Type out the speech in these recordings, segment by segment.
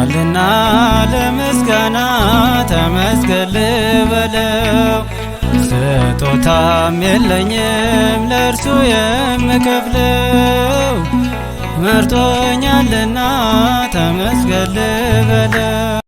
መርጦኛልና ለምስጋና ተመስገን ልበለው። ስጦታም የለኝም ለእርሱ የምከፍለው፣ መርጦኛልና ተመስገን ልበለው።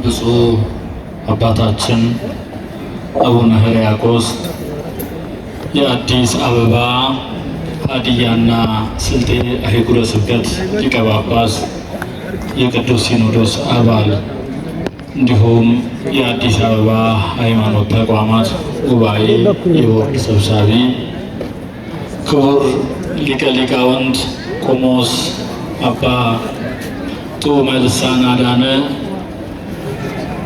ብፁዕ አባታችን አቡነ ሕርያቆስ የአዲስ አበባ ሀዲያና ስልጤ አህጉረ ስብከት ሊቀ ጳጳስ፣ የቅዱስ ሲኖዶስ አባል፣ እንዲሁም የአዲስ አበባ ሃይማኖት ተቋማት ጉባኤ የቦርድ ሰብሳቢ፣ ክቡር ሊቀ ሊቃውንት ቆሞስ አባ ጡመ ልሳን አዳነ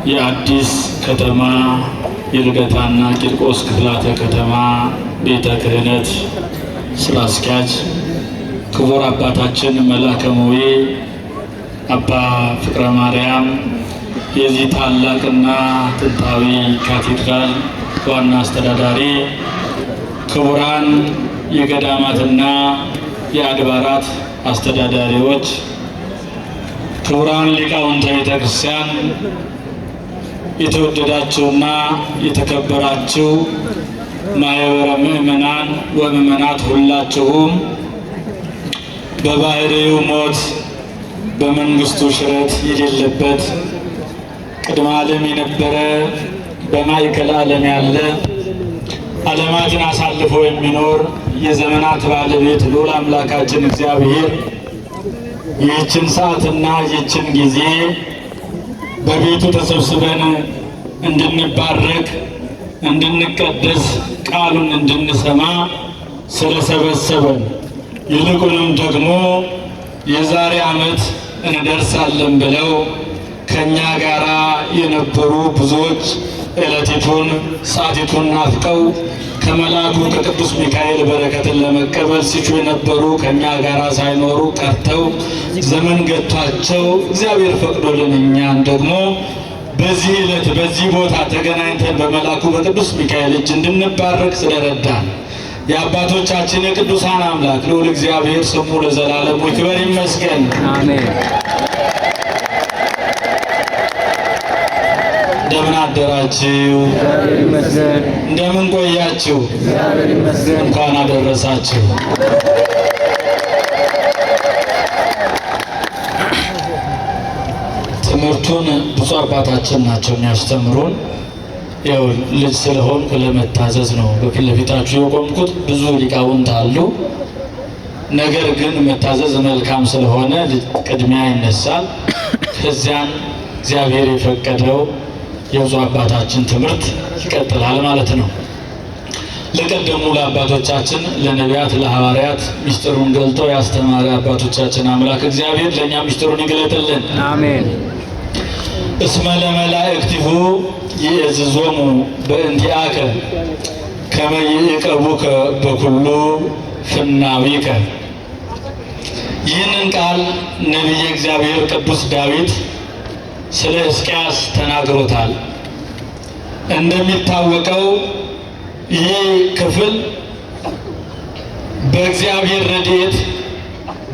የአዲስ ከተማ የልደታና ቂርቆስ ክፍላተ ከተማ ቤተ ክህነት ስራ አስኪያጅ፣ ክቡር አባታችን መልአከ መዌ አባ ፍቅረ ማርያም የዚህ ታላቅና ጥንታዊ ካቴድራል ዋና አስተዳዳሪ፣ ክቡራን የገዳማትና የአድባራት አስተዳዳሪዎች፣ ክቡራን ሊቃውንተ ቤተ ክርስቲያን፣ የተወደዳችሁና የተከበራችሁ ማህበረ ምእመናን ወምእመናት ሁላችሁም በባህሪው ሞት በመንግስቱ ሽረት የሌለበት ቅድመ ዓለም የነበረ በማዕከለ ዓለም ያለ ዓለማትን አሳልፎ የሚኖር የዘመናት ባለቤት ልዑል አምላካችን እግዚአብሔር ይህችን ሰዓትና ይህችን ጊዜ በቤቱ ተሰብስበን እንድንባረክ፣ እንድንቀደስ፣ ቃሉን እንድንሰማ ስለሰበሰበን፣ ይልቁንም ደግሞ የዛሬ ዓመት እንደርሳለን ብለው ከኛ ጋራ የነበሩ ብዙዎች ዕለቲቱን ሰዓቲቱን ናፍቀው ከመልአኩ ከቅዱስ ሚካኤል በረከትን ለመቀበል ሲሹ የነበሩ ከኛ ጋራ ሳይኖሩ ቀርተው ዘመን ገቷቸው እግዚአብሔር ፈቅዶልን እኛን ደግሞ በዚህ ዕለት በዚህ ቦታ ተገናኝተን በመልአኩ በቅዱስ ሚካኤል እጅ እንድንባረክ ስለረዳን የአባቶቻችን የቅዱሳን አምላክ ልዑል እግዚአብሔር ስሙ ለዘላለሙ ይክበር ይመስገን። አሜን። እንደምን አደራችሁ? እግዚአብሔር ይመስገን። እንደምን ቆያችሁ? እግዚአብሔር ይመስገን። እንኳን አደረሳችሁ። ትምህርቱን ብፁዕ አባታችን ናቸው የሚያስተምሩን። ያው ልጅ ስለሆንኩ ለመታዘዝ ነው በፊት ለፊታችሁ የቆምኩት። ብዙ ሊቃውንት አሉ። ነገር ግን መታዘዝ መልካም ስለሆነ ልጅ ቅድሚያ ይነሳል። ከዚያም እግዚአብሔር የፈቀደው የብፁዕ አባታችን ትምህርት ይቀጥላል ማለት ነው። ለቀደሙ ለአባቶቻችን ለነቢያት፣ ለሐዋርያት ምስጢሩን ገልጦ ያስተማረ አባቶቻችን አምላክ እግዚአብሔር ለእኛ ምስጢሩን ይግለጥልን። አሜን። እስመ ለመላእክቲሁ ይእዝዞሙ በእንቲአከ ከመ ይዕቀቡከ በኩሉ ፍናዊከ። ይህንን ቃል ነቢየ እግዚአብሔር ቅዱስ ዳዊት ስለ ሕዝቅያስ ተናግሮታል። እንደሚታወቀው ይህ ክፍል በእግዚአብሔር ረድኤት፣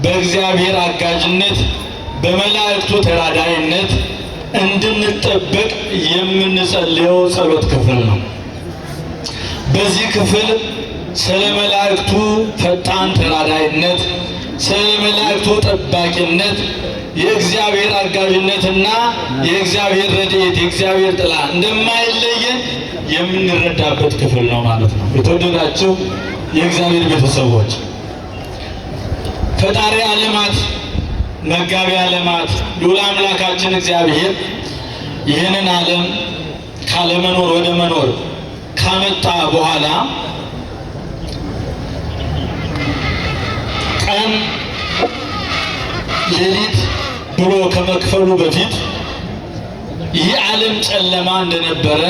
በእግዚአብሔር አጋዥነት፣ በመላእክቱ ተራዳኢነት እንድንጠበቅ የምንጸልየው ጸሎት ክፍል ነው። በዚህ ክፍል ስለ መላእክቱ ፈጣን ተራዳኢነት፣ ስለ መላእክቱ ጠባቂነት፣ የእግዚአብሔር አጋዥነትና የእግዚአብሔር ረድኤት፣ የእግዚአብሔር ጥላ እንደማይለየን የምንረዳበት ክፍል ነው ማለት ነው። የተወደዳችሁ የእግዚአብሔር ቤተሰቦች፣ ፈጣሪ ዓለማት መጋቢ ዓለማት ልዑል አምላካችን እግዚአብሔር ይህንን ዓለም ካለመኖር ወደ መኖር ካመጣ በኋላ ቀን ሌሊት ብሎ ከመክፈሉ በፊት ይህ ዓለም ጨለማ እንደነበረ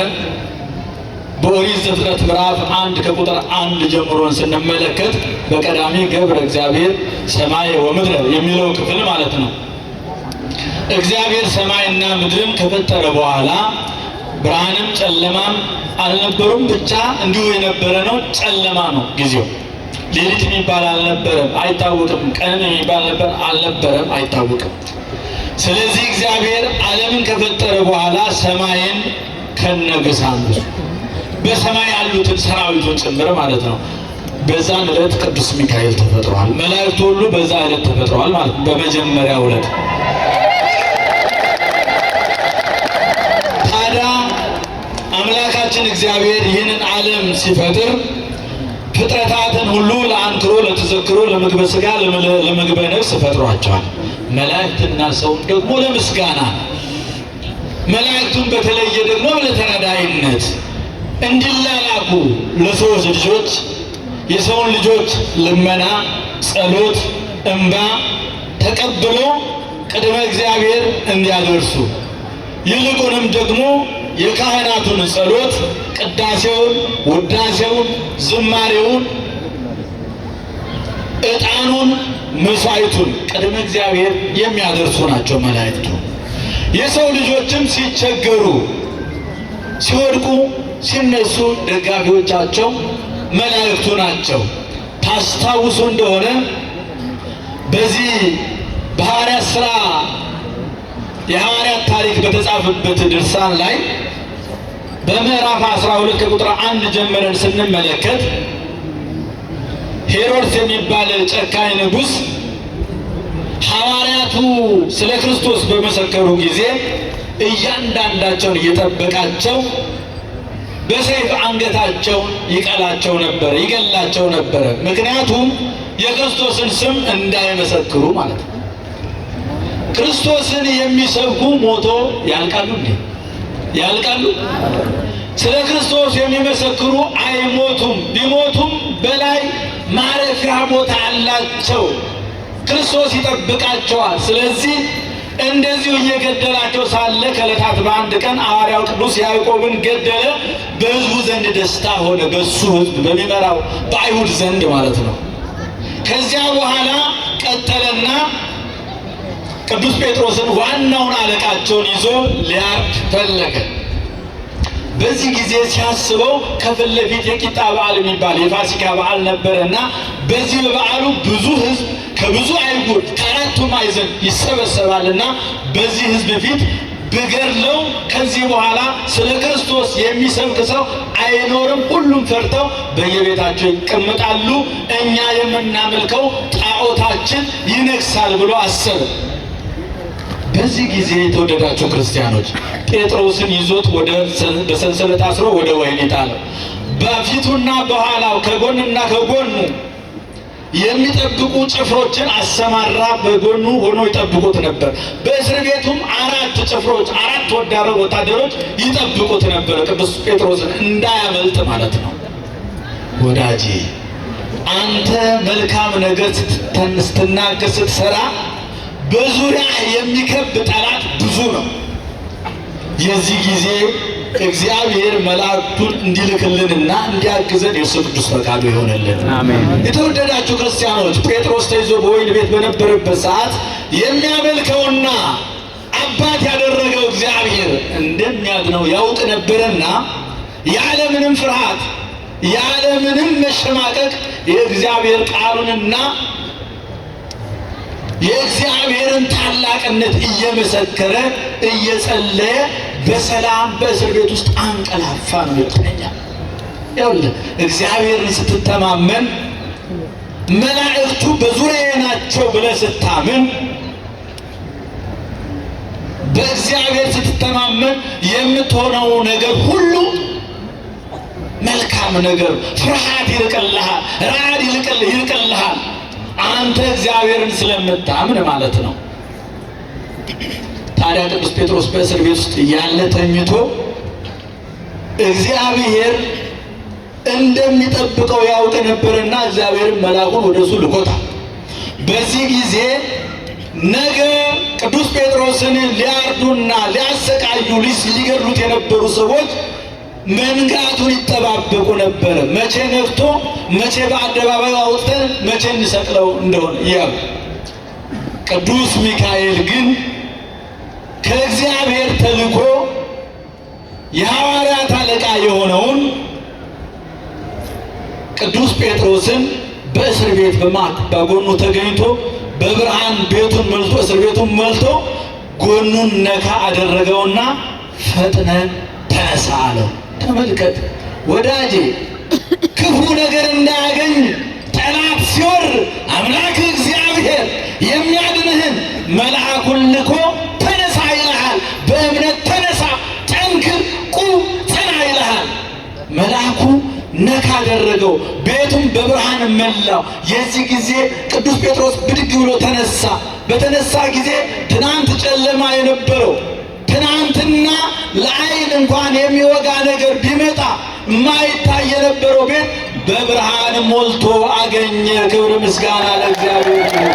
በኦሪት ዘፍጥረት ምዕራፍ 1 ከቁጥር 1 ጀምሮን ስንመለከት በቀዳሚ ገብረ እግዚአብሔር ሰማይ ወምድረ የሚለው ክፍል ማለት ነው። እግዚአብሔር ሰማይና ምድርን ከፈጠረ በኋላ ብርሃንም ጨለማም አልነበሩም፣ ብቻ እንዲሁ የነበረ ነው። ጨለማ ነው ጊዜው። ሌሊት የሚባል አልነበረም፣ አይታወቅም። ቀን የሚባል ነበር አልነበረም፣ አይታወቅም። ስለዚህ እግዚአብሔር ዓለምን ከፈጠረ በኋላ ሰማይን ከነግሳንሱ በሰማይ ያሉትን ሰራዊቱን ጭምር ማለት ነው። በዛን ዕለት ቅዱስ ሚካኤል ተፈጥሯል። መላእክቱ ሁሉ በዛ ዕለት ተፈጥረዋል ማለት ነው። በመጀመሪያው ዕለት ታዲያ አምላካችን እግዚአብሔር ይህንን ዓለም ሲፈጥር ፍጥረታትን ሁሉ ለአንክሮ፣ ለተዘክሮ፣ ለምግበ ሥጋ፣ ለምግበ ነፍስ ፈጥሯቸዋል። መላእክትና ሰውን ደግሞ ለምስጋና፣ መላእክቱን በተለየ ደግሞ ለተረዳይነት እንዲላላኩ ለሰዎች ልጆች የሰውን ልጆች ልመና፣ ጸሎት፣ እንባ ተቀብሎ ቅድመ እግዚአብሔር እንዲያደርሱ፣ ይልቁንም ደግሞ የካህናቱን ጸሎት፣ ቅዳሴውን፣ ውዳሴውን፣ ዝማሬውን፣ ዕጣኑን፣ መስዋዕቱን ቅድመ እግዚአብሔር የሚያደርሱ ናቸው መላእክቱ። የሰው ልጆችም ሲቸገሩ፣ ሲወድቁ፣ ሲነሱ ደጋፊዎቻቸው መላእክቱ ናቸው። ታስታውሱ እንደሆነ በዚህ በሐዋርያት ሥራ የሐዋርያት ታሪክ በተጻፈበት ድርሳን ላይ በምዕራፍ 12 ከቁጥር 1 ጀምረን ስንመለከት ሄሮድስ የሚባል ጨካኝ ንጉሥ ሐዋርያቱ ስለ ክርስቶስ በመሰከሩ ጊዜ እያንዳንዳቸውን እየጠበቃቸው በሰይፍ አንገታቸውን ይቀላቸው ነበር፣ ይገላቸው ነበረ። ምክንያቱም የክርስቶስን ስም እንዳይመሰክሩ ማለት ነው። ክርስቶስን የሚሰብኩ ሞቶ ያልቃሉ እንዴ? ያልቃሉ? ስለ ክርስቶስ የሚመሰክሩ አይሞቱም። ቢሞቱም በላይ ማረፊያ ቦታ አላቸው። ክርስቶስ ይጠብቃቸዋል። ስለዚህ እንደዚሁ እየገደላቸው ሳለ ከዕለታት በአንድ ቀን ሐዋርያው ቅዱስ ያዕቆብን ገደለ። በሕዝቡ ዘንድ ደስታ ሆነ። በሱ ሕዝብ በሚመራው በአይሁድ ዘንድ ማለት ነው። ከዚያ በኋላ ቀጠለና ቅዱስ ጴጥሮስን ዋናውን አለቃቸውን ይዞ ሊያርድ ፈለገ። በዚህ ጊዜ ሲያስበው ከፊት ለፊት የቂጣ በዓል የሚባል የፋሲካ በዓል ነበረና በዚህ በበዓሉ ብዙ ሕዝብ ከብዙ አይጉር ከአራቱ ማዕዘን ይሰበሰባልና በዚህ ሕዝብ ፊት ብገድለው ከዚህ በኋላ ስለ ክርስቶስ የሚሰብክ ሰው አይኖርም፣ ሁሉም ፈርተው በየቤታቸው ይቀመጣሉ፣ እኛ የምናመልከው ጣዖታችን ይነግሳል ብሎ አሰበ። በዚህ ጊዜ የተወደዳቸው ክርስቲያኖች ጴጥሮስን ይዞት ወደ በሰንሰለት አስሮ ወደ ወህኒ ጣለው። በፊቱና በኋላው ከጎንና ከጎኑ የሚጠብቁ ጭፍሮችን አሰማራ። በጎኑ ሆኖ ይጠብቁት ነበር። በእስር ቤቱም አራት ጭፍሮች፣ አራት ወታደሮች ይጠብቁት ነበር፣ ቅዱስ ጴጥሮስን እንዳያመልጥ ማለት ነው። ወዳጄ አንተ መልካም ነገር ስትናገር ስትሰራ በዙሪያ የሚከብ ጠላት ብዙ ነው። የዚህ ጊዜ እግዚአብሔር መላእክቱን እንዲልክልንና እንዲያግዘን የእርሱ ቅዱስ ፈቃዱ ይሆንልን። አሜን። የተወደዳችሁ ክርስቲያኖች ጴጥሮስ ተይዞ በወህኒ ቤት በነበረበት ሰዓት የሚያመልከውና አባት ያደረገው እግዚአብሔር እንደሚያድነው ያውቅ ነበረና ያለምንም ፍርሃት ያለምንም መሸማቀቅ የእግዚአብሔር ቃሉንና የእግዚአብሔርን ታላቅነት እየመሰከረ እየጸለየ በሰላም በእስር ቤት ውስጥ አንቀላፋ ነው ይለኛል። ይኸውልህ እግዚአብሔርን ስትተማመን መላእክቱ በዙሪያዬ ናቸው ብለህ ስታምን በእግዚአብሔር ስትተማመን የምትሆነው ነገር ሁሉ መልካም ነገር፣ ፍርሃት ይርቅልሃል፣ ራድ ይርቅልሃል። አንተ እግዚአብሔርን ስለምታምን ማለት ነው። ታዲያ ቅዱስ ጴጥሮስ በእስር ቤት ውስጥ ያለ ተኝቶ እግዚአብሔር እንደሚጠብቀው ያውቅ ነበርና እግዚአብሔርን መልአኩን ወደ እሱ ልኮታል። በዚህ ጊዜ ነገ ቅዱስ ጴጥሮስን ሊያርዱና ሊያሰቃዩ ሊገድሉት የነበሩ ሰዎች መንጋቱን ይጠባበቁ ነበረ። መቼ ነግቶ መቼ በአደባባዩ አውጥተን መቼ እንሰቅለው እንደሆነ እያሉ። ቅዱስ ሚካኤል ግን ከእግዚአብሔር ተልኮ የሐዋርያት አለቃ የሆነውን ቅዱስ ጴጥሮስን በእስር ቤት በጎኑ ተገኝቶ በብርሃን ቤቱን መልቶ እስር ቤቱን መልቶ ጎኑን ነካ አደረገውና ፈጥነ ተነሳ አለው። ተመልከት ወዳጄ፣ ክፉ ነገር እንዳያገኝ ጠላት ሲወር አምላክ እግዚአብሔር የሚያድንህን መልአኩን ልኮ ተነሳ ይልሃል። በእምነት ተነሳ፣ ጠንክር፣ ቁም፣ ጽና ይልሃል። መልአኩ ነካ አደረገው፣ ቤቱን በብርሃን መላው። የዚህ ጊዜ ቅዱስ ጴጥሮስ ብድግ ብሎ ተነሳ። በተነሳ ጊዜ ትናንት ጨለማ የነበረው ትናንትና ለዓይን እንኳን የሚወጋ ነገር ቢመጣ የማይታይ የነበረው ቤት በብርሃን ሞልቶ አገኘ። ክብር ምስጋና ለእግዚአብሔር ይሁን።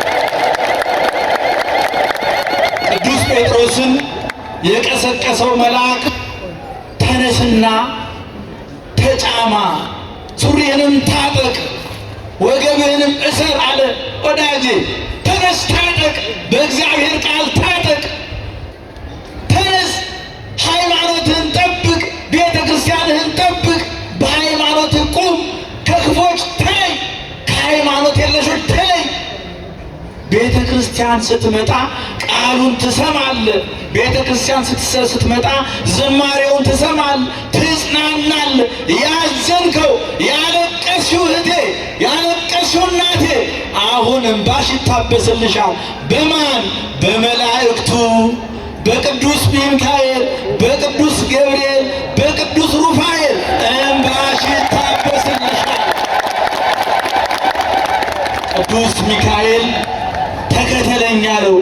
ቅዱስ ጴጥሮስን የቀሰቀሰው መልአክ ተነስና ተጫማ፣ ሱሪህንም ታጠቅ፣ ወገብህንም እሰር አለ። ወዳጄ ተነስ፣ ታጠቅ፣ በእግዚአብሔር ቃል ታጠቅ። ተነስ፣ ሃይማኖትህን ጠብቅ፣ ቤተ ክርስቲያንህን ጠብቅ፣ በሃይማኖትህ ቁም፣ ከክፎች ተለይ፣ ከሃይማኖት የለሾች ተለይ። ቤተ ክርስቲያን ክርስቲያን ስትመጣ ቃሉን ትሰማል። ቤተ ክርስቲያን ስትመጣ ዝማሬውን ትሰማል፣ ትጽናናል። ያዘንከው ያለቀስሽው እህቴ፣ ያለቀስሽው እናቴ አሁን እንባሽ ይታበስልሻል። በማን? በመላእክቱ፣ በቅዱስ ሚካኤል፣ በቅዱስ ገብርኤል፣ በቅዱስ ሩፋኤል እንባሽ ይታበስልሻል። ቅዱስ ሚካኤል ተከተለኝ አለው።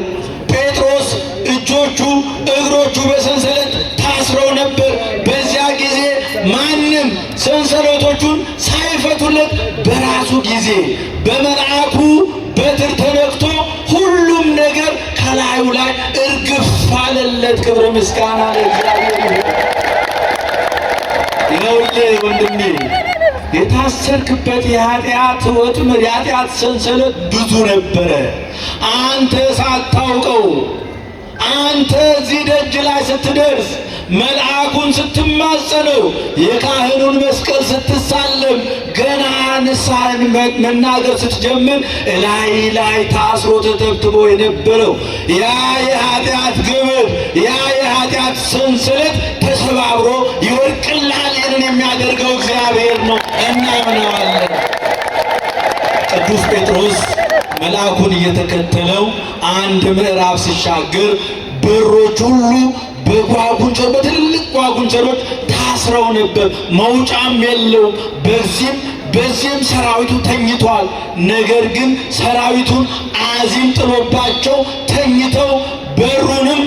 ጴጥሮስ እጆቹ እግሮቹ በሰንሰለት ታስረው ነበር። በዚያ ጊዜ ማንም ሰንሰለቶቹን ሳይፈቱለት በራሱ ጊዜ በመልአኩ በትር ተነክቶ ሁሉም ነገር ከላዩ ላይ እርግፍ አለለት። ክብር ምስጋና ለእግዚአብሔር ይሁን። ይኸውልህ ወንድሜ የታሰርክበት የኃጢአት ወጥመድ የኃጢአት ሰንሰለት ብዙ ነበረ። አንተ ሳታውቀው አንተ እዚህ ደጅ ላይ ስትደርስ መልአኩን ስትማጸነው የካህኑን መስቀል ስትሳለም ገና ንስሐን መናገር ስትጀምር ላይ ላይ ታስሮ ተተብትቦ የነበረው ያ የኃጢአት ግብር ያ የኃጢአት ሰንሰለት ተሰባብሮ ይወድቅልሃል። ይህንን የሚያደርገው እግዚአብሔር ነው፣ እናምነዋለን። ቅዱስ ጴጥሮስ መልአኩን እየተከተለው አንድ ምዕራፍ ሲሻገር በሮች ሁሉ በጓጉንቸር በትልልቅ ጓጉንቸሮች ታስረው ነበር። መውጫም የለውም። በዚህም በዚህም ሰራዊቱ ተኝቷል። ነገር ግን ሰራዊቱን አዚም ጥሎባቸው ተኝተው በሩንም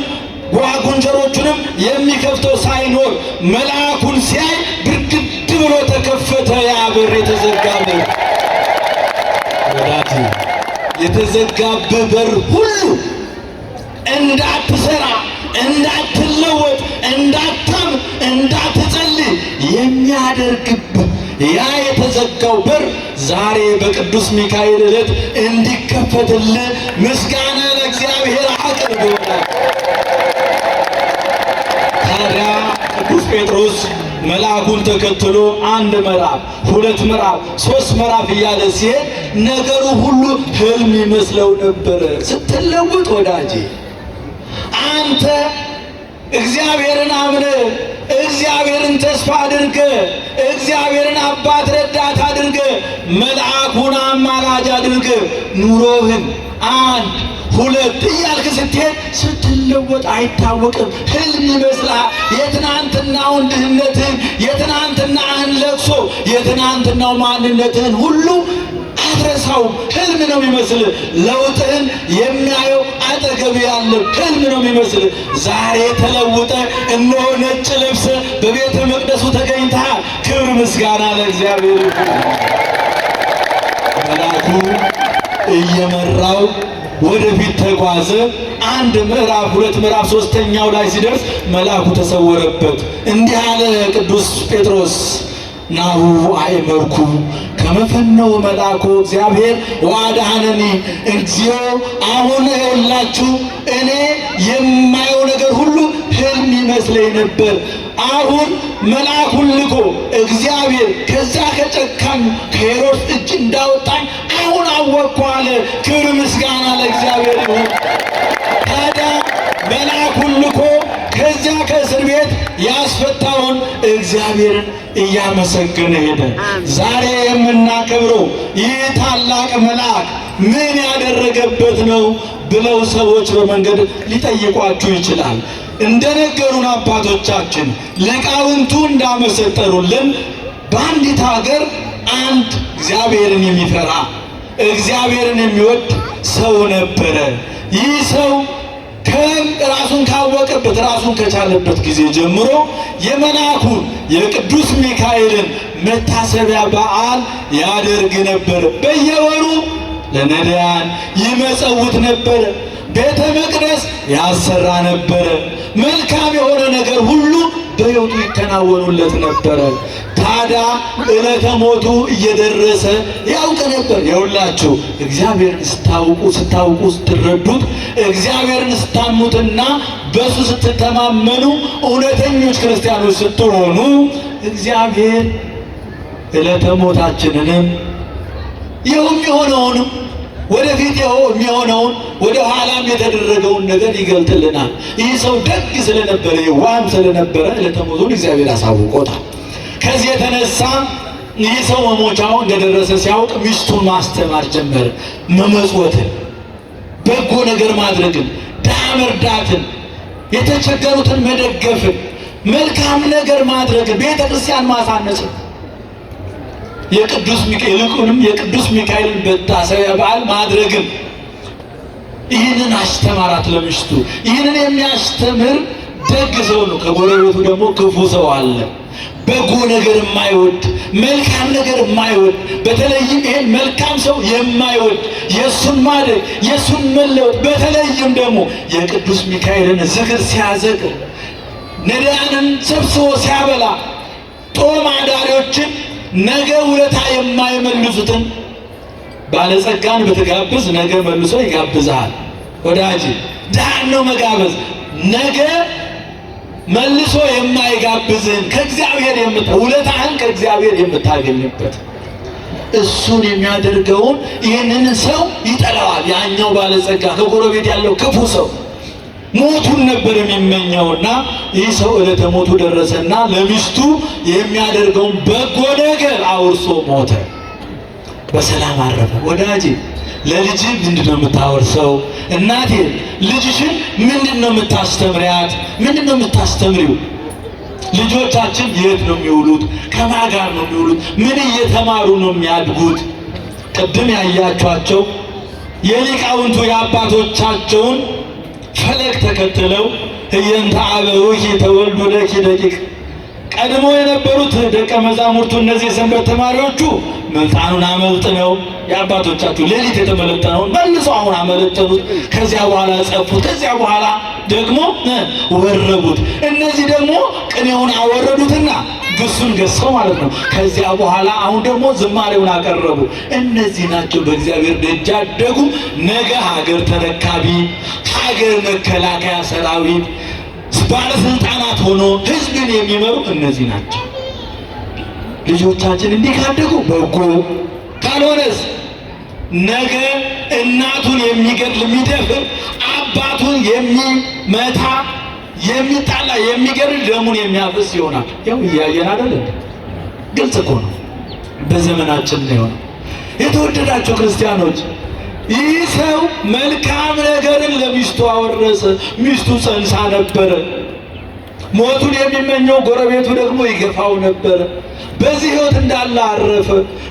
ጓጉንቸሮቹንም የሚከፍተው ሳይኖር መልአኩን ሲያይ ብርግድ ብሎ ተከፈተ። ያ በር የተዘጋ በር ወዳጄ፣ የተዘጋብህ በር ሁሉ እንዳትሰራ፣ እንዳትለወጥ፣ እንዳታምን፣ እንዳትጸልይ የሚያደርግብህ ያ የተዘጋው በር ዛሬ በቅዱስ ሚካኤል ዕለት እንዲከፈትልህ ምስጋና ለእግዚአብሔር አቅርብ። ታዲያ ቅዱስ ጴጥሮስ መልአኩን ተከትሎ አንድ ምዕራፍ፣ ሁለት ምዕራፍ፣ ሶስት ምዕራፍ እያለ ሲሄድ ነገሩ ሁሉ ህልም ይመስለው ነበረ። ስትለውጥ ወዳጄ አንተ እግዚአብሔርን አምነ እግዚአብሔርን ተስፋ አድርገ እግዚአብሔርን አባት ረዳት አድርገ መልአኩን አማላጅ አድርገ ኑሮህን አንድ ሁለት እያልክ ስትሄድ ስትለወጥ አይታወቅም። ህልም ይመስልሃል። የትናንትናውን ድህነትህን፣ የትናንትናህን ለቅሶ፣ የትናንትናው ማንነትህን ሁሉ አትረሳውም። ህልም ነው የሚመስል። ለውጥህን የሚያየው አጠገብ ያለው ህልም ነው የሚመስል። ዛሬ ተለውጠ እነሆ ነጭ ለብሰ በቤተ መቅደሱ ተገኝተሃል። ክብር ምስጋና ለእግዚአብሔር ይሁን። መልአኩ እየመራው ወደፊት ተጓዘ። አንድ ምዕራፍ፣ ሁለት ምዕራፍ፣ ሶስተኛው ላይ ሲደርስ መልአኩ ተሰወረበት። እንዲህ አለ ቅዱስ ጴጥሮስ ናሁ አእመርኩ ከመፈነው መልአኩ እግዚአብሔር ወአድኀነኒ። እግዚኦ አሁን ይኸውላችሁ እኔ የማየው ነገር ሁሉ ህልም ይመስለኝ ነበር። አሁን መልአኩን ልኮ እግዚአብሔር ከዛ ከጨካኙ ከሄሮድስ እጅ እንዳወጣኝ አሁን አወቅኩ አለ። ክብር ምስጋና ለእግዚአብሔር ይሁን። ታዲያ መልአኩን ልኮ ከዚያ ከእስር ቤት ያስፈታውን እግዚአብሔርን እያመሰገነ ሄደ። ዛሬ የምናከብረው ይህ ታላቅ መልአክ ምን ያደረገበት ነው ብለው ሰዎች በመንገድ ሊጠይቋችሁ ይችላል። እንደነገሩን አባቶቻችን ሊቃውንቱ እንዳመሰጠሩልን በአንዲት ሀገር አንድ እግዚአብሔርን የሚፈራ እግዚአብሔርን የሚወድ ሰው ነበረ። ይህ ሰው ራሱን ካወቀበት ራሱን ከቻለበት ጊዜ ጀምሮ የመልአኩን የቅዱስ ሚካኤልን መታሰቢያ በዓል ያደርግ ነበር። በየወሩ ለነዳያን ይመጸውት ነበረ። ቤተ መቅደስ ያሰራ ነበረ። መልካም የሆነ ነገር ሁሉ በሕይወቱ ይከናወኑለት ነበረ። ታዲያ ዕለተ ሞቱ እየደረሰ ያውቅ ነበር። የሁላችሁ እግዚአብሔርን ስታውቁ ስታውቁ ስትረዱት እግዚአብሔርን ስታምኑትና በሱ ስትተማመኑ እውነተኞች ክርስቲያኖች ስትሆኑ እግዚአብሔር ዕለተ ሞታችንንም ይኸውም የሆነውንም ወደፊት የሚሆነውን ወደ ኋላም የተደረገውን ነገር ይገልጥልናል። ይህ ሰው ደግ ስለነበረ የዋህም ስለነበረ ዕለተ ሞቱን እግዚአብሔር አሳውቆታል። ከዚህ የተነሳ ይህ ሰው መሞቻው እንደደረሰ ሲያውቅ ሚስቱን ማስተማር ጀመረ። መመጽወትን፣ በጎ ነገር ማድረግን፣ ድሃ መርዳትን፣ የተቸገሩትን መደገፍን፣ መልካም ነገር ማድረግን፣ ቤተ ክርስቲያን ማሳነጽን፣ የቅዱስ ሚካኤል ይልቁንም የቅዱስ ሚካኤልን መታሰቢያ በዓል ማድረግን ይህንን አስተማራት ለሚስቱ። ይህንን የሚያስተምር ደግ ሰው ነው። ከጎረቤቱ ደግሞ ክፉ ሰው አለ። በጎ ነገር የማይወድ፣ መልካም ነገር የማይወድ፣ በተለይም ይሄን መልካም ሰው የማይወድ፣ የእሱን ማደግ የእሱን መለወጥ፣ በተለይም ደግሞ የቅዱስ ሚካኤልን ዝክር ሲያዘክር፣ ነዳያንን ሰብስቦ ሲያበላ፣ ጦም አዳሪዎችን ነገ ውለታ የማይመልሱትን፣ ባለጸጋን ብትጋብዝ ነገ መልሶ ይጋብዝሃል። ወዳጅ ድሃን ነው መጋበዝ። ነገ መልሶ የማይጋብዝህን ከእግዚአብሔር ውለታህን ከእግዚአብሔር የምታገኝበት እሱን የሚያደርገውን ይህንን ሰው ይጠላዋል። ያኛው ባለጸጋ ከጎረቤት ያለው ክፉ ሰው ሞቱን ነበር የሚመኘውና ይህ ሰው ዕለተ ሞቱ ደረሰና ለሚስቱ የሚያደርገውን በጎ ነገር አውርሶ ሞተ። በሰላም አረፈ። ወዳጄ ለልጅ ምንድን ነው የምታወርሰው? እናቴ ልጅሽን ምንድን ነው የምታስተምሪያት? ምንድን ነው የምታስተምሪው? ልጆቻችን የት ነው የሚውሉት? ከማን ጋር ነው የሚውሉት? ምን እየተማሩ ነው የሚያድጉት? ቅድም ያያችኋቸው የሊቃውንቱ የአባቶቻቸውን ፈለግ ተከትለው ህየንተ አበዊኪ ተወልዱ ለኪ ደቂቅ፣ ቀድሞ የነበሩት ደቀ መዛሙርቱ እነዚህ የሰንበት ተማሪዎቹ ምልጣኑን አመልጥነው የአባቶቻችሁ ሌሊት የተመለጠነውን መልሶ አሁን አመለጠኑት። ከዚያ በኋላ ጸፉት። ከዚያ በኋላ ደግሞ ወረቡት። እነዚህ ደግሞ ቅኔውን አወረዱትና ግሱን ገሰው ማለት ነው። ከዚያ በኋላ አሁን ደግሞ ዝማሬውን አቀረቡ። እነዚህ ናቸው በእግዚአብሔር ደጅ ያደጉ፣ ነገ ሀገር ተረካቢ፣ ሀገር መከላከያ ሰራዊት፣ ባለስልጣናት ሆኖ ህዝብን የሚመሩ እነዚህ ናቸው። ልጆቻችን እንዲህ ካደጉ በጎ፣ ካልሆነስ ነገ እናቱን የሚገድል የሚደፍር፣ አባቱን የሚመታ፣ የሚጣላ፣ የሚገድል፣ ደሙን የሚያፈስ ይሆናል። ያው እያየን አይደል እንዴ? ግልጽ እኮ ነው። በዘመናችን ነው የሆነው። የተወደዳቸው ክርስቲያኖች ይህ ሰው መልካም ነገርን ለሚስቱ አወረሰ። ሚስቱ ጸንሳ ነበረ። ሞቱን የሚመኘው ጎረቤቱ ደግሞ ይገፋው ነበረ። በዚህ ሕይወት እንዳለ አረፈ።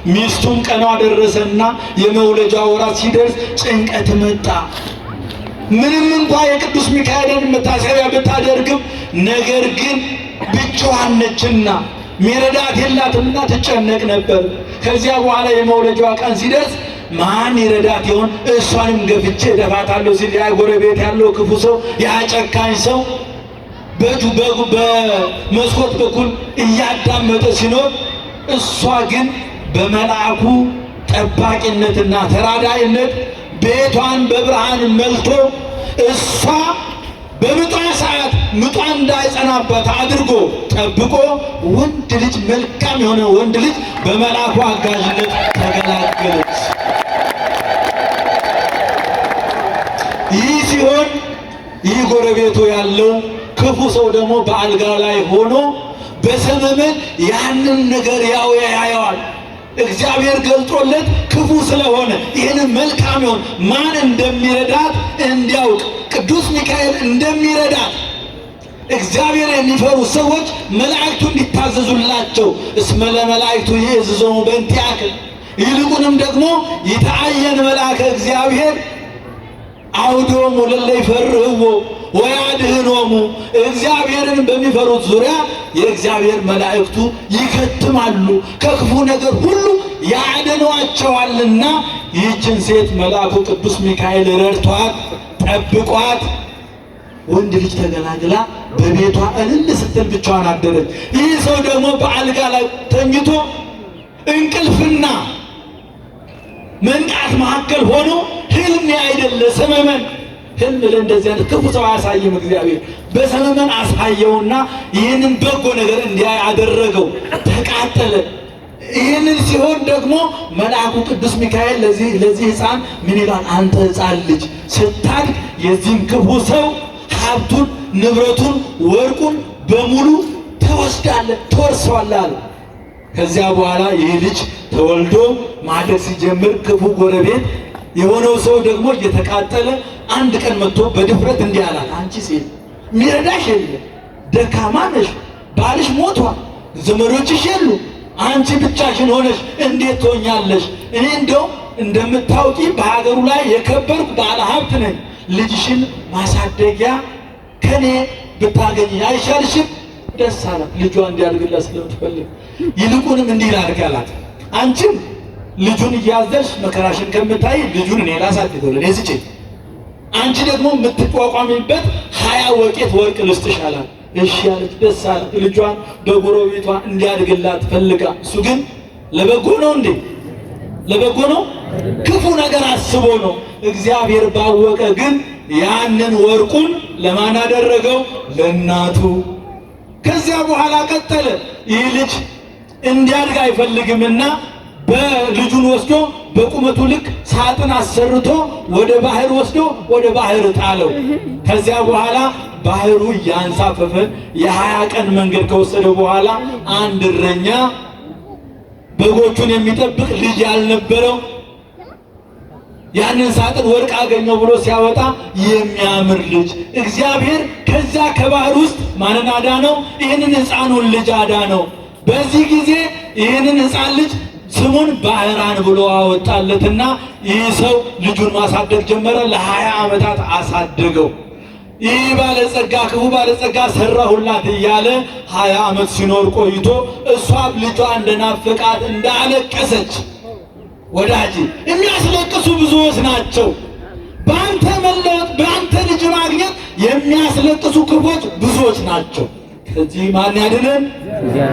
ሚስቱም ቀኗ ደረሰና የመውለጃ ወራት ሲደርስ ጭንቀት መጣ። ምንም እንኳ የቅዱስ ሚካኤልን መታሰቢያ ብታደርግም ነገር ግን ብቻዋን ነችና ሚረዳት የላትምና ትጨነቅ ነበር። ከዚያ በኋላ የመውለጃዋ ቀን ሲደርስ ማን ይረዳት ይሆን? እሷንም ገፍቼ እደፋታለሁ ሲል ያ ጎረቤት ያለው ክፉ ሰው፣ ያ ጨካኝ ሰው በመስኮት በኩል እያዳመጠ ሲኖር፣ እሷ ግን በመልአኩ ጠባቂነትና ተራዳኢነት ቤቷን በብርሃን መልቶ እሷ በምጧ ሰዓት ምጧ እንዳይጸናባት አድርጎ ጠብቆ ወንድ ልጅ፣ መልካም የሆነ ወንድ ልጅ በመልአኩ አጋዥነት ተገላገለች። ይህ ሲሆን ይህ ጎረቤቱ ያለው ክፉ ሰው ደግሞ በአልጋ ላይ ሆኖ በሰመመን ያንን ነገር ያው ያየዋል። እግዚአብሔር ገልጦለት ክፉ ስለሆነ ይህንን መልካም ይሆን ማን እንደሚረዳት እንዲያውቅ፣ ቅዱስ ሚካኤል እንደሚረዳት፣ እግዚአብሔር የሚፈሩ ሰዎች መላእክቱ እንዲታዘዙላቸው፣ እስመ ለመላእክቱ ይእዝዞሙ በእንቲአከ፣ ይልቁንም ደግሞ ይተአየን መልአከ እግዚአብሔር አውዶሙ ለእለ ይፈርህዎ ወያድኅኖሙ፣ እግዚአብሔርን በሚፈሩት ዙሪያ የእግዚአብሔር መላእክቱ ይከትማሉ፣ ከክፉ ነገር ሁሉ ያድኗቸዋልና። ይህችን ሴት መልአኩ ቅዱስ ሚካኤል ረድቷት ጠብቋት ወንድ ልጅ ተገላግላ በቤቷ እልል ስትል ብቻዋን አደረች። ይህ ሰው ደግሞ በአልጋ ላይ ተኝቶ እንቅልፍና መንቃት መካከል ሆኖ ህልም አይደለ ሰመመን፣ ህልም ለእንደዚህ አይነት ክፉ ሰው አያሳይም። እግዚአብሔር በሰመመን አሳየውና ይህንን በጎ ነገር እንዲያይ አደረገው። ተቃጠለ። ይህንን ሲሆን ደግሞ መልአኩ ቅዱስ ሚካኤል ለዚህ ሕፃን ምን ይላል? አንተ ሕፃን ልጅ ስታድግ የዚህን ክፉ ሰው ሀብቱን፣ ንብረቱን፣ ወርቁን በሙሉ ትወስዳለህ፣ ትወርሰዋለህ አለ። ከዚያ በኋላ ይህ ልጅ ተወልዶ ማደግ ሲጀምር ክፉ ጎረቤት የሆነው ሰው ደግሞ እየተቃጠለ አንድ ቀን መጥቶ በድፍረት እንዲህ አላት፣ አንቺ ሴት ሚረዳሽ የለ፣ ደካማ ነሽ፣ ባልሽ ሞቷል፣ ዘመዶችሽ የሉ፣ አንቺ ብቻሽን ሆነሽ እንዴት ትሆኛለሽ? እኔ እንደው እንደምታውቂ በሀገሩ ላይ የከበርኩ ባለ ሀብት ነኝ። ልጅሽን ማሳደጊያ ከኔ ብታገኝ አይሻልሽም? ደስ አላት፣ ልጇ እንዲያድግላት ስለምትፈልግ። ይልቁንም እንዲህ ላድርግ አላት፣ አንቺም ልጁን እያዘሽ መከራሽን ከምታይ ልጁን እኔ ላሳድገው ለእኔ ስጪኝ፣ አንቺ ደግሞ የምትቋቋሚበት 20 ወቄት ወርቅ ልስጥሽ አላት። እሺ አለች፣ ደስ አላት። ልጇን በጎረቤቷ እንዲያድግላት ፈልጋ፣ እሱ ግን ለበጎ ነው እንዴ? ለበጎ ነው? ክፉ ነገር አስቦ ነው። እግዚአብሔር ባወቀ ግን ያንን ወርቁን ለማን አደረገው? ለእናቱ። ከዚያ በኋላ ቀጠለ። ይህ ልጅ እንዲያድግ አይፈልግምና በልጁን ወስዶ በቁመቱ ልክ ሳጥን አሰርቶ ወደ ባህር ወስዶ ወደ ባህር ጣለው። ከዚያ በኋላ ባህሩ እያንሳፈፈ የ20 ቀን መንገድ ከወሰደ በኋላ አንድ እረኛ በጎቹን የሚጠብቅ ልጅ ያልነበረው ያንን ሳጥን ወርቅ አገኘው ብሎ ሲያወጣ የሚያምር ልጅ እግዚአብሔር ከዛ ከባህር ውስጥ ማንን አዳነው? ይህንን ሕፃኑን ልጅ አዳነው። በዚህ ጊዜ ይህንን ሕፃን ልጅ ስሙን ባህራን ብሎ አወጣለትና ይህ ሰው ልጁን ማሳደግ ጀመረ። ለ20 ዓመታት አሳደገው። ይህ ባለጸጋ ክፉ ባለጸጋ ሰራሁላት እያለ 20 ዓመት ሲኖር ቆይቶ እሷም ልጇ እንደናፈቃት እንዳለቀሰች፣ ወዳጅ የሚያስለቅሱ ብዙዎች ናቸው። በአንተ መለወጥ በአንተ ልጅ ማግኘት የሚያስለቅሱ ክፎች ብዙዎች ናቸው። ከዚህ ማን ያድነን?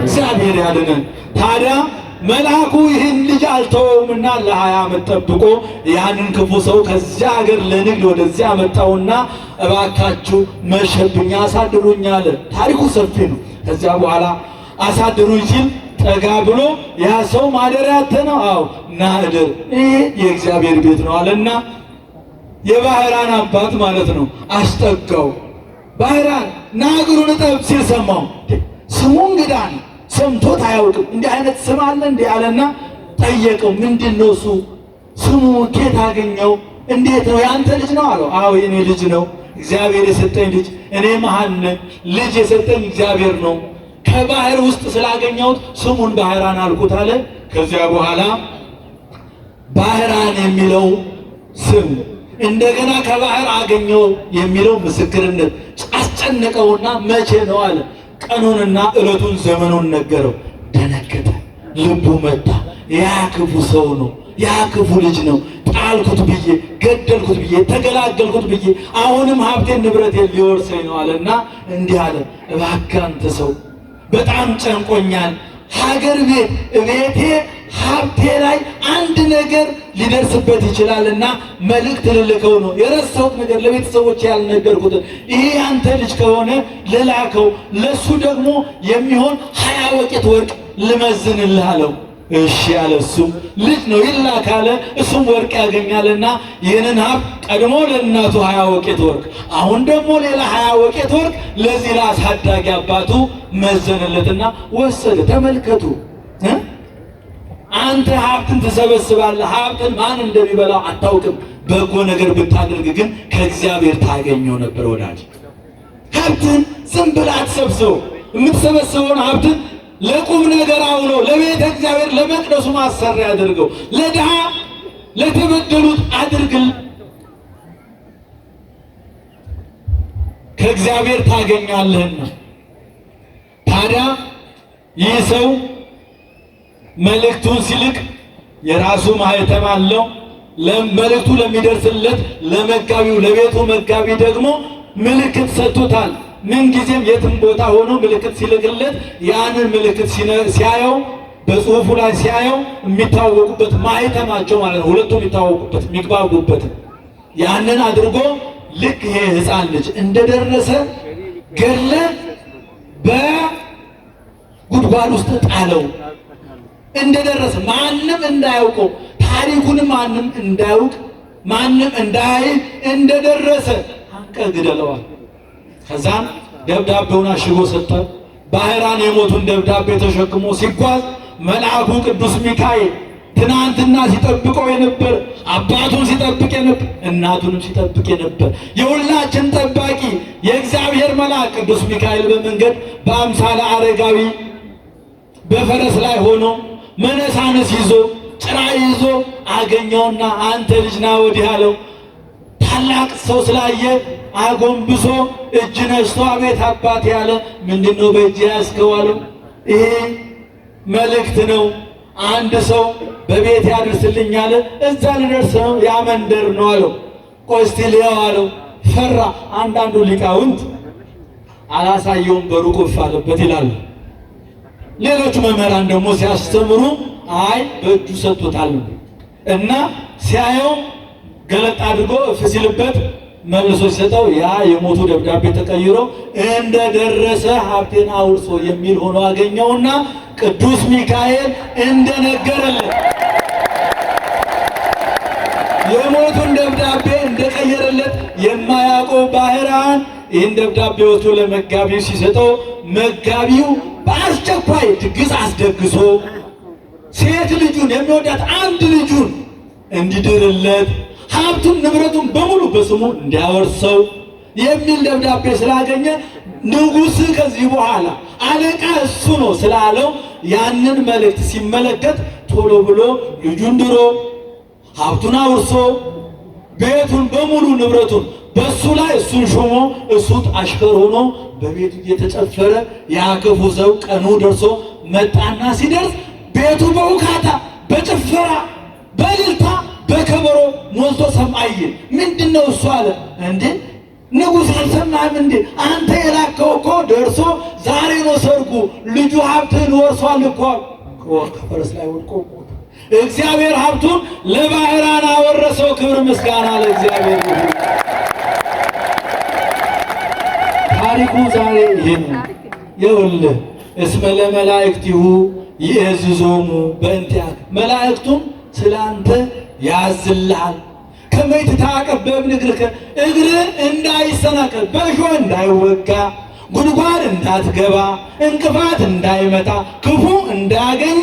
እግዚአብሔር ያድነን። ታዲያ መልአኩ ይህን ልጅ አልተወውምና ለ20 ዓመት ጠብቆ ያንን ክፉ ሰው ከዚያ ሀገር ለንግድ ወደዚያ መጣውና እባካችሁ መሸብኝ አሳድሩኝ አለ። ታሪኩ ሰፊ ነው። ከዚያ በኋላ አሳድሩኝ ሲል ጠጋ ብሎ ያ ሰው ማደሪያ ነው። አዎ ና እደር፣ ይህ የእግዚአብሔር ቤት ነው አለና የባህራን አባት ማለት ነው። አስጠጋው። ባህራን ና እግሩን እጠብ ሲል ሰማው። ስሙ እንግዳ ነው፣ ሰምቶት አያውቅም። እንዲህ አይነት ስም አለ እንዲህ አለና ጠየቀው። ምንድን ነው እሱ ስሙ? ኬት አገኘው? እንዴት ነው? የአንተ ልጅ ነው አለው። አዎ የኔ ልጅ ነው፣ እግዚአብሔር የሰጠኝ ልጅ። እኔ መሀን ነኝ፣ ልጅ የሰጠኝ እግዚአብሔር ነው። ከባህር ውስጥ ስላገኘሁት ስሙን ባህራን አልኩት አለ። ከዚያ በኋላ ባህራን የሚለው ስም እንደገና ከባህር አገኘው የሚለው ምስክርነት አስጨነቀውና መቼ ነው አለ። ቀኑንና ዕለቱን ዘመኑን ነገረው። ደነገጠ፣ ልቡ መታ። ያ ክፉ ሰው ነው፣ ያ ክፉ ልጅ ነው። ጣልኩት ብዬ ገደልኩት ብዬ ተገላገልኩት ብዬ አሁንም ሀብቴን ንብረቴን ሊወርሰኝ ነው አለና እንዲህ አለ፣ እባክህ አንተ ሰው በጣም ጨንቆኛል። ሀገር ቤት እቤቴ ሀብቴ ላይ አንድ ነገር ሊደርስበት ይችላልና መልእክት ልልከው ነው። የረሳሁት ነገር ለቤተሰቦች ያልነገርኩትን ይሄ ያንተ ልጅ ከሆነ ልላከው፣ ለሱ ደግሞ የሚሆን 20 ወቄት ወርቅ ልመዝንልህ አለው። እሺ አለ። እሱም ልጅ ነው ይላክ አለ። እሱም ወርቅ ያገኛልና ይህንን ሀብት ቀድሞ ለእናቱ 20 ወቄት ወርቅ፣ አሁን ደግሞ ሌላ 20 ወቄት ወርቅ ለዚህ ለአሳዳጊ አባቱ መዘነለትና ወሰደ። ተመልከቱ፣ አንተ ሀብትን ትሰበስባለህ። ሀብትን ማን እንደሚበላው አታውቅም። በጎ ነገር ብታደርግ ግን ከእግዚአብሔር ታገኘው ነበር። ወዳጅ ሀብትን ዝም ብለህ አትሰብስበው። የምትሰበስበውን ሀብትን ለቁም ነገር አውሎ ለቤተ እግዚአብሔር ለመቅደሱ ማሰሪያ አድርገው፣ ለድሃ ለተበደሉት አድርግል። ከእግዚአብሔር ታገኛለህና። ታዲያ ይህ ሰው መልእክቱን ሲልክ የራሱ ማህተም አለው። መልእክቱ ለሚደርስለት ለመጋቢው ለቤቱ መጋቢ ደግሞ ምልክት ሰጥቶታል። ምንጊዜም የትም ቦታ ሆኖ ምልክት ሲልክለት ያንን ምልክት ሲያየው በጽሁፉ ላይ ሲያየው የሚታወቁበት ማህተማቸው ማለት ነው። ሁለቱም የሚታወቁበት የሚግባቡበት ያንን አድርጎ ልክ ይሄ ሕፃን ልጅ እንደደረሰ ገለ በጉድጓድ ውስጥ ጣለው። እንደደረሰ ማንም እንዳያውቀው ታሪኩን ማንም እንዳያውቅ ማንም እንዳያይ እንደደረሰ አንቀህ ግደለዋል። ከዛም ደብዳቤውን አሽጎ ሰጠ። ባህራን የሞቱን ደብዳቤ ተሸክሞ ሲጓዝ መልአኩ ቅዱስ ሚካኤል ትናንትና ሲጠብቀው የነበር፣ አባቱን ሲጠብቅ የነበር፣ እናቱንም ሲጠብቅ የነበር የሁላችን ጠባቂ የእግዚአብሔር መልአክ ቅዱስ ሚካኤል በመንገድ በአምሳለ አረጋዊ በፈረስ ላይ ሆኖ መነሳንስ ይዞ ጭራ ይዞ አገኘውና አንተ ልጅ ና ወዲህ አለው። ታላቅ ሰው ስላየ አጎንብሶ እጅ ነስቶ አቤት አባት ያለ፣ ምንድነው በእጅ ያዝከው አለው። ይሄ መልእክት ነው። አንድ ሰው በቤት ያድርስልኝ አለ። እዛ ልደርስ ነው፣ ያ መንደር ነው አለው። ቆይ እስቲ ልየው አለው። ፈራ። አንዳንዱ ሊቃውንት አላሳየውም በሩቅ እፍ አለበት ይላሉ። ሌሎቹ መምህራን ደግሞ ሲያስተምሩ አይ በእጁ ሰጥቶታል እና ሲያየው ገለጥ አድርጎ እፍ ሲልበት መልሶ ሲሰጠው ያ የሞቱ ደብዳቤ ተቀይሮ እንደደረሰ ሀብቴን አውርሶ የሚል ሆኖ አገኘውና ቅዱስ ሚካኤል እንደነገረለት የሞቱን ደብዳቤ እንደቀየረለት የማያውቀው ባህራን ይህን ደብዳቤ ወስዶ ለመጋቢው ሲሰጠው መጋቢው በአስቸኳይ ድግስ አስደግሶ ሴት ልጁን የሚወዳት አንድ ልጁን እንዲድርለት ሀብቱን ንብረቱን በሙሉ በስሙ እንዲያወርሰው የሚል ደብዳቤ ስላገኘ ንጉሥ ከዚህ በኋላ አለቃ እሱ ነው ስላለው ያንን መልእክት ሲመለከት ቶሎ ብሎ ልጁን ድሮ ሀብቱን አውርሶ ቤቱን በሙሉ ንብረቱን በሱ ላይ እሱን ሾሞ እሱ አሽከር ሆኖ በቤቱ እየተጨፈረ ያ ክፉ ሰው ቀኑ ደርሶ መጣና ሲደርስ ቤቱ በውካታ በጭፈራ በእልልታ በከበሮ ሞልቶ ሰማየ። ምንድነው እሱ አለ። እንዴ ንጉሥ አልሰማህም እንዴ? አንተ የላከው እኮ ደርሶ ዛሬ ነው ሰርጉ፣ ልጁ ሀብትህን ወርሷል እኮ። ከፈረስ ላይ ወድቆ ሞተ። እግዚአብሔር ሀብቱን ለባህራን አወረሰው። ክብር ምስጋና ለእግዚአብሔር ይሁን። ታሪኩ ዛሬ ይህ ነው። ይኸውልህ እስመ ለመላእክቲሁ ይእዝዞሙ በእንቲአከ፣ መላእክቱም ስላንተ ያዝልሃል። ከመ ኢትትዐቀብ በእብን እግርከ፣ እግርህ እንዳይሰናከል በእሾህ እንዳይወጋ ጉድጓድ እንዳትገባ እንቅፋት እንዳይመታ ክፉ እንዳያገኝ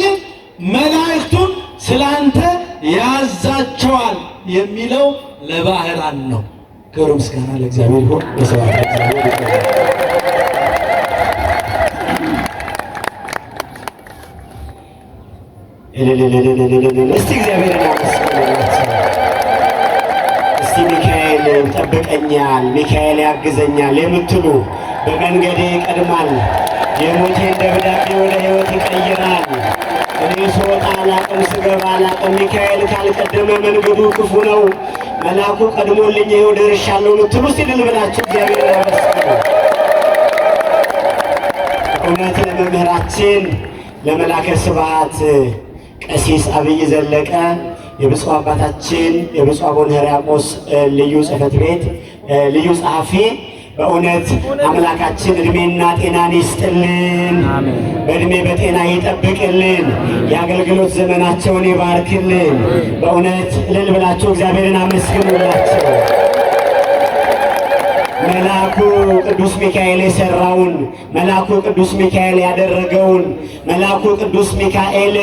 መላእክቱን ስላንተ ያዛቸዋል የሚለው ለባህራን ነው። ክብር ምስጋና ለእግዚአብሔር ይሁን። ወስብሐት ለእግዚአብሔር። እስቲ እግዚአብሔርን አመስግኑላቸው። እስቲ ሚካኤል ይጠብቀኛል፣ ሚካኤል ያግዘኛል የምትሉ፣ በመንገዴ ይቀድማል፣ የሞቴን ደብዳቤ ወደ ሕይወት ይቀይራል። እኔ ስወጣ አላቅም፣ ስገባ አላቅም። ሚካኤል ካልቀደመ መንገዱ ክፉ ነው። መልአኩ ቀድሞልኝ ይኸው ደርሻለሁ የምትሉ እስቲ እልል ብላችሁ እግዚአብሔርን አመስግኑ። እውነት ለመምህራችን ለመላከ ስብሐት ቀሲስ አብይ ዘለቀ፣ የብፁዕ አባታችን የብፁዕ አቡነ ሕርያቆስ ልዩ ጽሕፈት ቤት ልዩ ጸሐፊ፣ በእውነት አምላካችን እድሜና ጤናን ይስጥልን፣ በእድሜ በጤና ይጠብቅልን፣ የአገልግሎት ዘመናቸውን ይባርክልን። በእውነት እልል ብላችሁ እግዚአብሔርን አመስግኑላቸው። መልአኩ ቅዱስ ሚካኤል የሰራውን፣ መልአኩ ቅዱስ ሚካኤል ያደረገውን፣ መልአኩ ቅዱስ ሚካኤል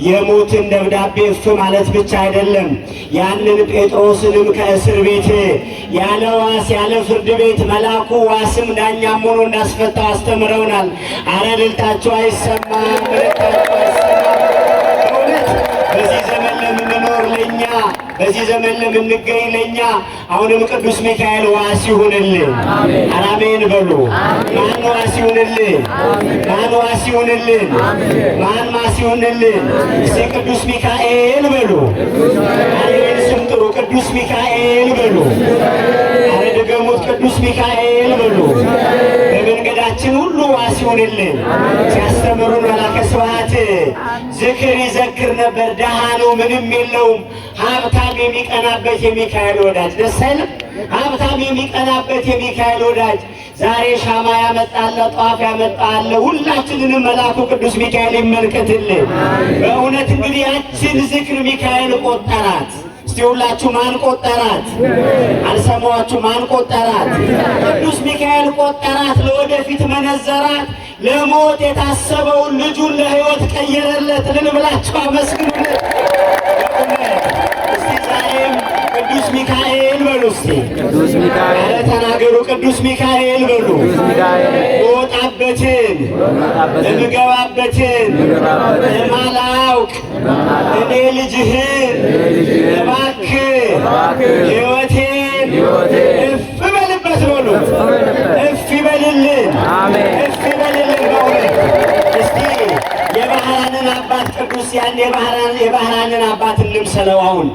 የሞትን ደብዳቤ እፍ ማለት ብቻ አይደለም፣ ያንን ጴጥሮስንም ከእስር ቤት ያለ ዋስ ያለ ፍርድ ቤት መልአኩ ዋስም ዳኛም ሆኖ እንዳስፈታው አስተምረውናል። አረ እልልታችሁ አይሰማም፣ እልልታችሁ አይሰማም። በእውነት በዚህ ዘመን ለምንኖር ለኛ፣ በዚህ ዘመን ለምንገኝ ለኛ አሁንም ቅዱስ ሚካኤል ዋስ ይሁንልን። ኧረ አሜን በሉ። ማን ዋስ ይሁንልን? ማን ዋስ ይሁንልን? ማን ዋስ ይሁንልን? እስቲ ቅዱስ ሚካኤል በሉ። ኧረ ይህን ስም ጥሩ። ቅዱስ ሚካኤል በሉ። ኧረ ድገሙት። ቅዱስ ሚካኤል በሉ። በመንገዳችን ሁሉ ዋስ ይሁንልን። ሲያስተምሩን መላከ ስብሐት ዝክር ይዘክር ነበር። ደሃ ነው፣ ምንም የለውም። ሀብታም የሚቀናበት የሚካኤል ወዳጅ ደስ አይልም? ሀብታም የሚቀናበት የሚካኤል ወዳጅ ዛሬ ሻማ ያመጣለ፣ ጧፍ ያመጣለ። ሁላችንንም መልአኩ ቅዱስ ሚካኤል ይመልከትልን። በእውነት እንግዲህ ያችን ዝክር ሚካኤል ቆጠራት። እስቲ ሁላችሁ ማን ቆጠራት? አልሰማኋችሁ። ማን ቆጠራት? ቅዱስ ሚካኤል ቆጠራት። ለወደፊት መነዘራት። ለሞት የታሰበውን ልጁን ለሕይወት ቀየረለት። እልል ብላችሁ አመስግኑለት። በእውነት እስቲ ዛሬም ቅዱስ ሚካኤል በሉ። እስቲ ቅዱስ ሚካኤል ኧረ ተናገሩ። ቅዱስ ሚካኤል በሉ። ቅዱስ ሚካኤል እወጣበትን እወጣበትን እምገባበትን እምገባበትን እማላውቅ እኔ ልጅህን ልጅህን እባክህ እባክህ ሕይወቴን ሕይወቴን እፍ በልበት በሉ። በልበት። እፍ ይበልልን፣ አሜን። እፍ ይበልልን። በእውነት እስቲ የባህራንን አባት ቅዱስ ያን የባህራንን አባት እንምሰለው አሁን።